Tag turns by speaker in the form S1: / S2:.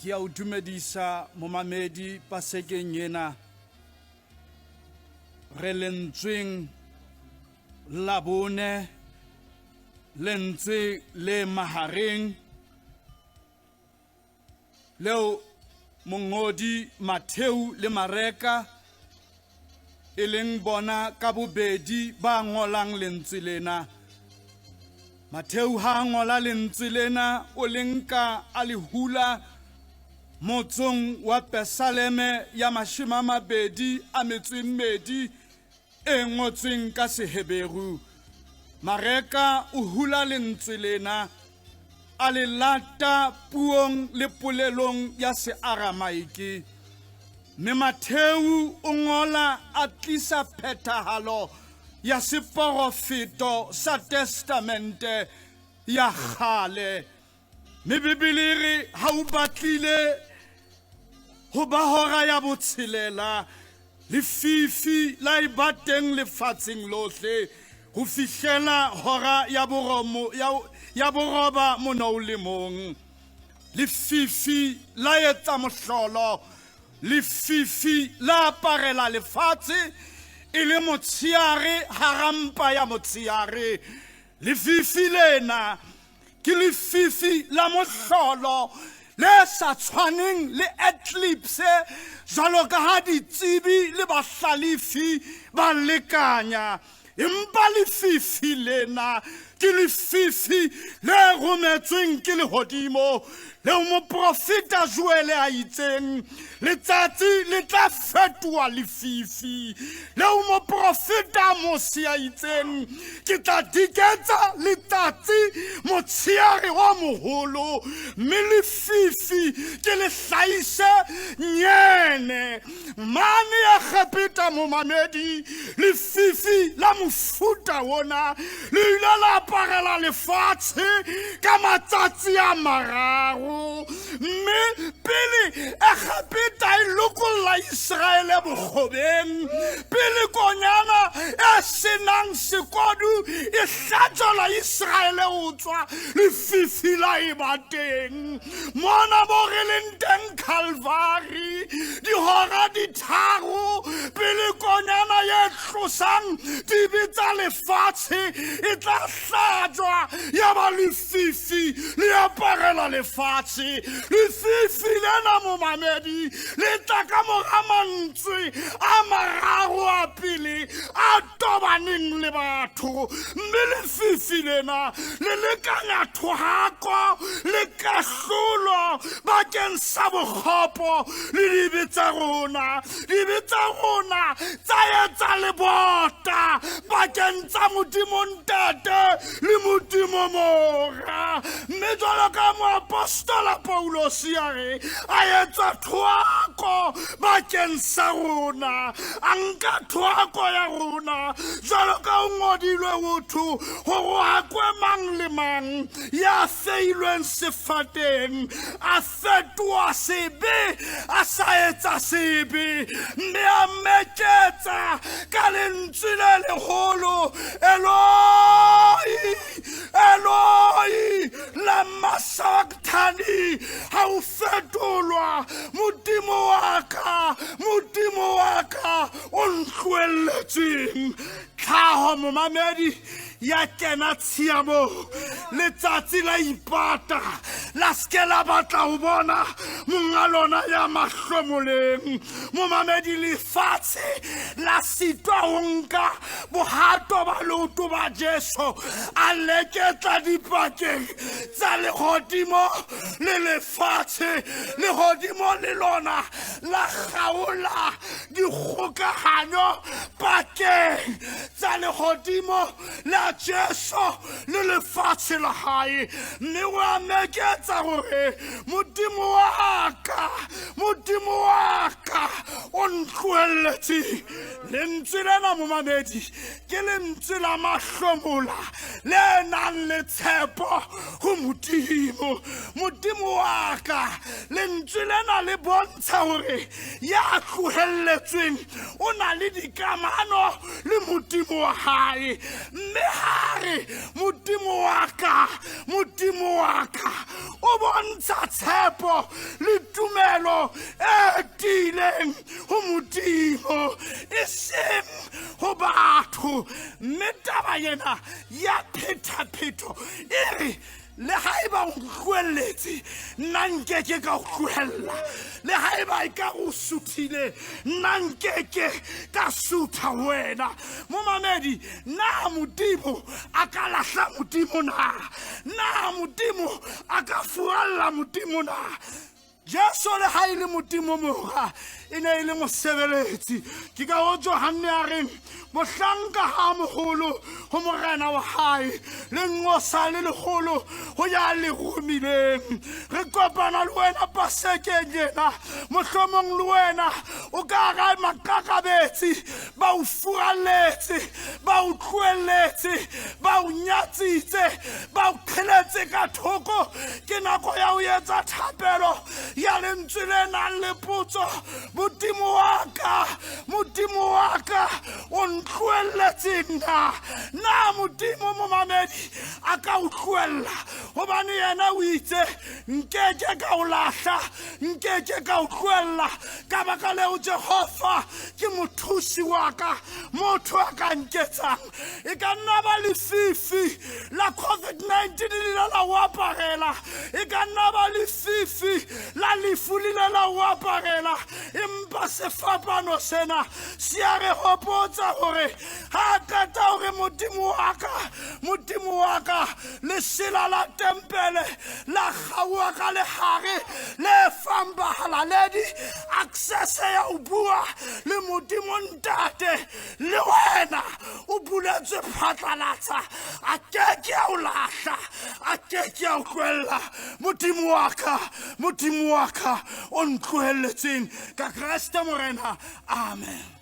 S1: Ke a o dumedisa momamedi pasekeng ena. Re lentsweng la bone, lentswe le mahareng leo mongodi Matheu le Mareka e leng bona ka bobedi ba ngolang lentswe lena. Matheu ha a ngola lentswe lena o le nka a le hula motsong wa Pesaleme ya 28 e ngotsweng ka Seheberu. Mareka o hula lentswe lena a le lata puong le polelong ya Searamaike. Mme Matheu o ngola a tlisa phethahalo ya seporofeto sa Testamente ya Kgale. Mme Bibele e re ha o batlile ho ba hora ya botshelela, lefifi la e ba teng lefatsheng lohle ho fihlela hora ya boromo, ya, ya boroba mono o le mong. Lefifi la etsa mohlolo, lefifi la aparela lefatshe e le motsheare hara mpa ya motsheare. Lefifi lena ke lefifi la mohlolo le sa tshwaneng le eclipse jwalo ka ha ditsebi le bahlalefi ba lekanya. Empa lefifi lena ke lefifi le rometsweng ke lehodimo, leo moprofeta Joele a itseng letsatsi le tla fetoha lefifi, leo moprofeta Mose a itseng ke tla diketsa letsatsi motsheare o moholo, mme lefifi ke le hlahise nyene. Mane Egepeta, momamedi, lefifi la mofuta ona le ile la aparela lefatshe ka matsatsi a mararo. Mme pele Egepeta e lokolla Iseraele bokgobeng, pele konyana e senang sekodu e hlatswela Iseraele ho tswa, lefifi la e ba teng. Mona mo re leng teng Calvary, dihora di tharo pele konyana ye tlosang dibe tsa lefatshe e tla hlajwa, ya ba lefifi le aparela lefatshe. Lefifi lena, momamedi, le tla ka mora mantswe a mararo a pele a tobaneng le batho, mme lefifi lena le lekanya thohako le kahlolo bakeng sa bokgopo le dibe tsa rona. Dibe tsa rona tsa etsa lebota bakeng tsa Modimo Ntate le Modimo Mora. Mme jwalo ka moapostola Paulosi a re, a etsa thohako bakeng sa rona, a nka thohako ya rona, jwalo ka o ngodilwe ho thwe, ho rohakwe mang le mang ya feilweng sefateng, a fetoha sebe a sa etsa sebe, mme a meketsa ka lentswe le leholo, Eloi, Eloi, lama sabachthani, ha o fetolwa, Modimo wa ka, Modimo wa ka, o ntlohelletseng. Tlhaho, momamedi, ya kena tshiamong, letsatsi la ipata, la se la batla ho bona monga lona ya mahlomoleng. Momamedi, lefatshe la sitwa ho nka bohato ba leoto ba Jesu, a leketla dipakeng tsa lehodimo le lefatshe. Lehodimo le lona la kgaola dikgokahanyo pakeng tsa lehodimo la Jesu le lefatshe la hae, mme wa meketsa hore Modimo wa ka, Modimo wa ka, o ntlohelletse. Lentswe lena, momamedi, ke lentswe la mahlomola le nang le tshepo ho Modimo. Modimo wa ka, lentswe lena le bontsha hore ya tlohelletsweng o na le dikamano le Modimo wa hae. Mme ha re Modimo wa ka, Modimo wa ka, o bontsha tshepo le Phetapheto e re le ha eba o ntlohelletse nna nkeke ka o tlohella, le ha eba e ka o suthile nna nkeke ka sutha wena. Momamedi, na Modimo a ka lahla Modimo na? Na Modimo a ka furalla Modimo na? Jesu le ha e le Modimo Mora, e ne e le mosebeletsi. Ke ka ho Johanne a reng, mohlanka ha moholo ho morena wa hae, lenqosa le leholo ho ya le romileng. Re kopana le wena Pasekeng ena, mohlomong le wena o ka ra maqakabetsi, ba o furalletse, ba o tlohelletse, ba o nyatsitse, ba o qheletse ka thoko. Ke nako ya ho etsa thapelo ya lentswe le nang le potso. Modimo wa ka, Modimo wa ka, o ntlohelletseng na? Na Modimo momamedi a ka o tlohella? Hobane yena o itse, nkeke ka o lahla, nkeke ka o tlohella. Ka baka leo Jehova ke mothusi wa ka, motho a ka nketsang. E ka nna ba lefifi la COVID-19 le ile la o aparela, e ka nna ba lefifi la lefu le ile la o aparela, empa sefapano sena se a re hopotsa hore ha a qeta hore Modimo wa ka, Modimo wa ka, lesela la tempele la kgaoha ka lehare le fang bahalaledi access ya ho bua le Modimo Ntate. Le wena o buletswe phatlalatsa, a keke a o lahla, a keke a o tlohella. Modimo wa ka, Modimo wa ka, o ntlohelletseng ka Kreste Morena. Amen.